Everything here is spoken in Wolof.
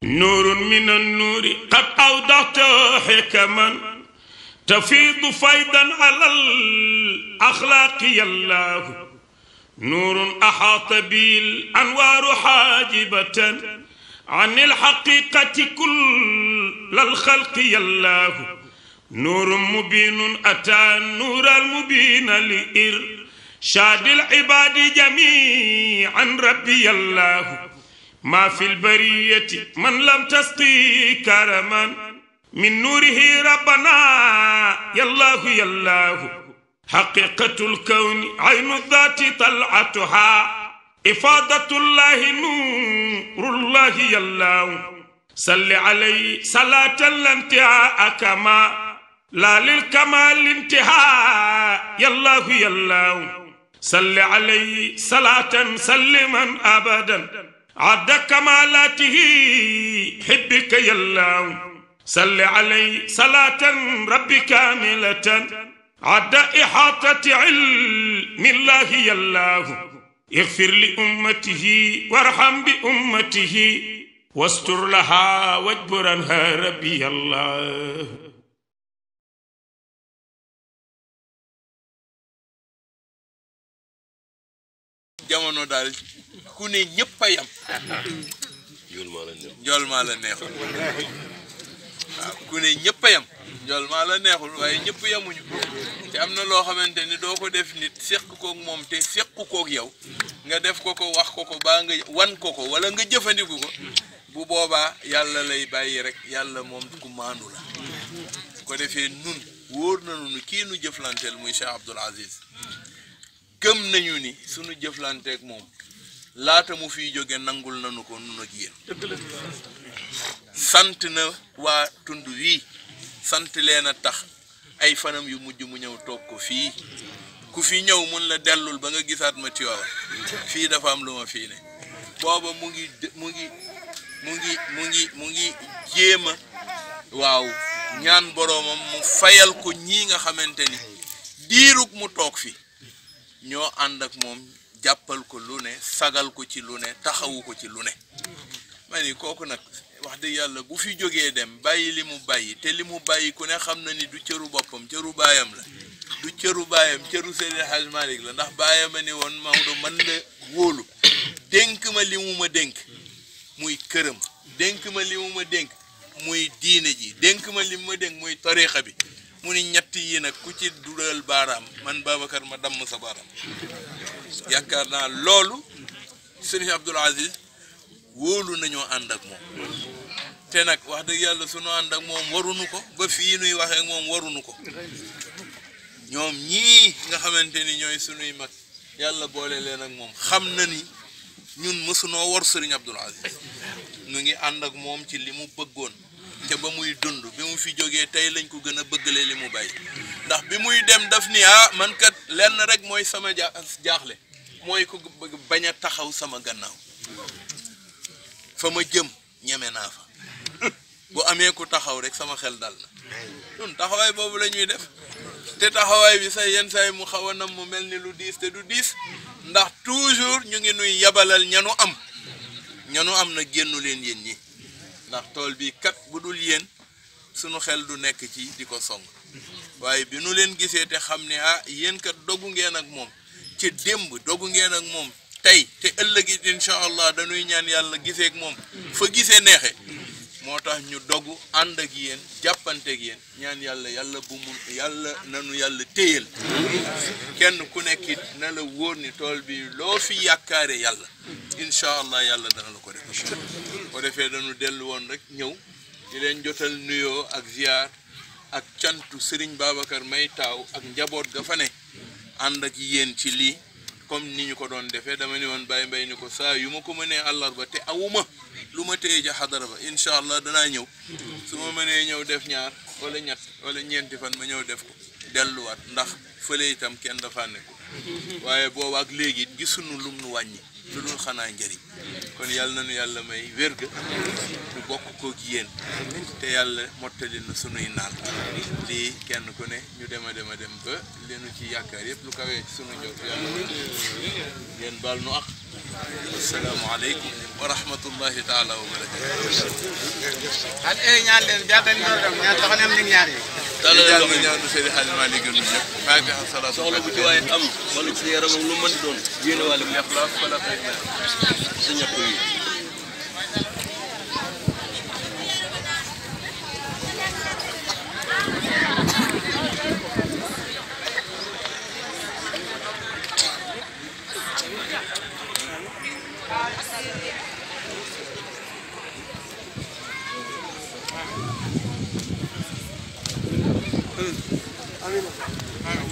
نور من النور قد أوضحت حكما تفيض فيضا على الأخلاق يا الله نور أحاط به الأنوار حاجبة عن الحقيقة كل الخلق يا الله نور مبين أتى النور المبين لإرشاد العباد جميعا ربي الله ما في البرية من لم تسقي كرما من نوره ربنا يا الله يا الله حقيقة الكون عين الذات طلعتها إفادة الله نور الله يا الله صل عليه صلاة الانتهاء كما لا للكمال انتهاء يا الله يا الله صل عليه صلاة سلما أبدا عد كمالاته حبك يا الله صل عليه صلاة ربي كاملة عد إحاطة علم الله يا الله اغفر لأمته وارحم بأمته واستر لها واجبرنها ربي الله jamono daal ku ne ñëpp a yam njool maa la neexul waaw ku ne ñëpp a yam njool maa la neexul waaye ñëpp yamuñu te am na loo xamante ni doo ko def nit seq koog moom te seq koog yow nga def ko ko wax ko ko baa nga wan ko ko wala nga jëfandiku ko bu boobaa yàlla lay bàyyi rek yàlla moom ku maandu la su ko defee nun wóor nañu ni kii nu jëflanteel muy Cheikh Abdoul Aziz gëm nañu ni sunu jëflanteeg moom laata mu fiy jóge nangul nañu ko nun ak yéen sant na waa tund wii sant leen a tax ay fanam yu mujj mu ñëw toog ko fii ku fi ñëw mun la dellul ba nga gisaat ma Tiwaawan fii dafa am lu ma fii ne booba mu ngi jéema waaw ñaan boroomam mu fayal ko ñii nga xamante ni diirug mu toog fi ñoo ànd ak moom jàppal ko lu ne sagal ko ci lu ne taxawu ko ci lu ne ma ni kooku nag wax dëgg yàlla bu fi jógee dem bàyyi li mu bàyyi te li mu bàyyi ku ne xam na ni du cëru boppam cëru baayam la du cëru baayam cëru Seydi Hadj Malick la ndax baayam a ni woon Maodo man la wóolu dénk ma li mu ma dénk muy këram dénk ma li mu ma dénk muy diine ji dénk ma li mu ma dénk muy tariixa bi mu ni ñett yi nag ku ci dugal baaraam man Babacar ma damm sa baaraam yaakaar naa loolu Serigne Abdoul Aziz wóolu nañoo ànd ak moom te nag wax dëgg yàlla sunu ànd ak moom waruñu ko ba fii nuy waxee ak moom waruñu ko ñoom ñii nga xamante ni ñooy sunuy mag yàlla boole leen ak moom xam na ni ñun mësunoo war Serigne Abdoul Aziz ñu ngi ànd ak moom ci li mu bëggoon te ba muy dund bi mu fi jógee tey lañ ko gën a bëggale li mu bàyyi ndax bi muy dem daf ni man kat lenn rek mooy sama jaaxle mooy ko bëgg bañ a taxaw sama gannaaw fa ma jëm ñeme naa fa bu amee ku taxaw rek sama xel dal na ñun taxawaay boobu la ñuy def te taxawaay bi say yenn say mu xaw a nam mu mel ni lu diis te du diis ndax toujours ñu ngi nuy yabalal ñanu am na génnu leen yéen ñi ndax tool bi kat bu dul yéen sunu xel du nekk ci di ko song waaye bi nu leen gisee te xam ne yéen kat dogu ngeen ak moom ci démb dogu ngeen ak moom tey te ëllëg it incha allah dañuy ñaan yàlla gisee ak moom fa gisee neexe moo tax ñu dogu ànd ak yéen jàppante ak yéen ñaan yàlla bu mun yàlla nanu yàlla téyal kenn ku nekk it na la wóor ni tool bi loo fi yaakaare yàlla incha allah yàlla dana la ko def ko defee dañu dellu woon rek ñëw di leen jotal nuyoo ak ziar ak cantu Serigne Babacar may taaw ak njaboot ga fa ne ànd ak yéen ci lii comme ni ñu ko doon defee dama ni woon Baye Mbaye ni ko saa yu ma ko mënee àllarba te awuma lu ma téye ja xadara ba incha allah danaa ñëw su ma mënee ñëw def ñaar wala ñett wala ñeenti fan ma ñëw def ko delluwaat ndax fële itam kenn dafa nekku waaye boobu ak léegi gisuñu lum nu wàññi lu dul xanaa njëriñ kon yàlla nañu yàlla may wérga ñu bokk koog yéen te yàlla mottali na sunuy naan lii kenn ku ne ñu dem ba leenu ci yaakaar yëpp lu kawee ci sunu njot yàlla ngeen baal nu ak assalaamu aleykum wa rahmatullahi taala wa barakatuh. at ñaan leen jaata ni doon ñaan taxal am ni ñaar yi dalal nga ñaanu Seydi Hadji Malick gënu ñëpp maa ngi xam salaatu soxla bu ci waaye am wala ci yaram lu mën di doon yéene wàllu neex la fala xëy na sa ñàkk yi amiin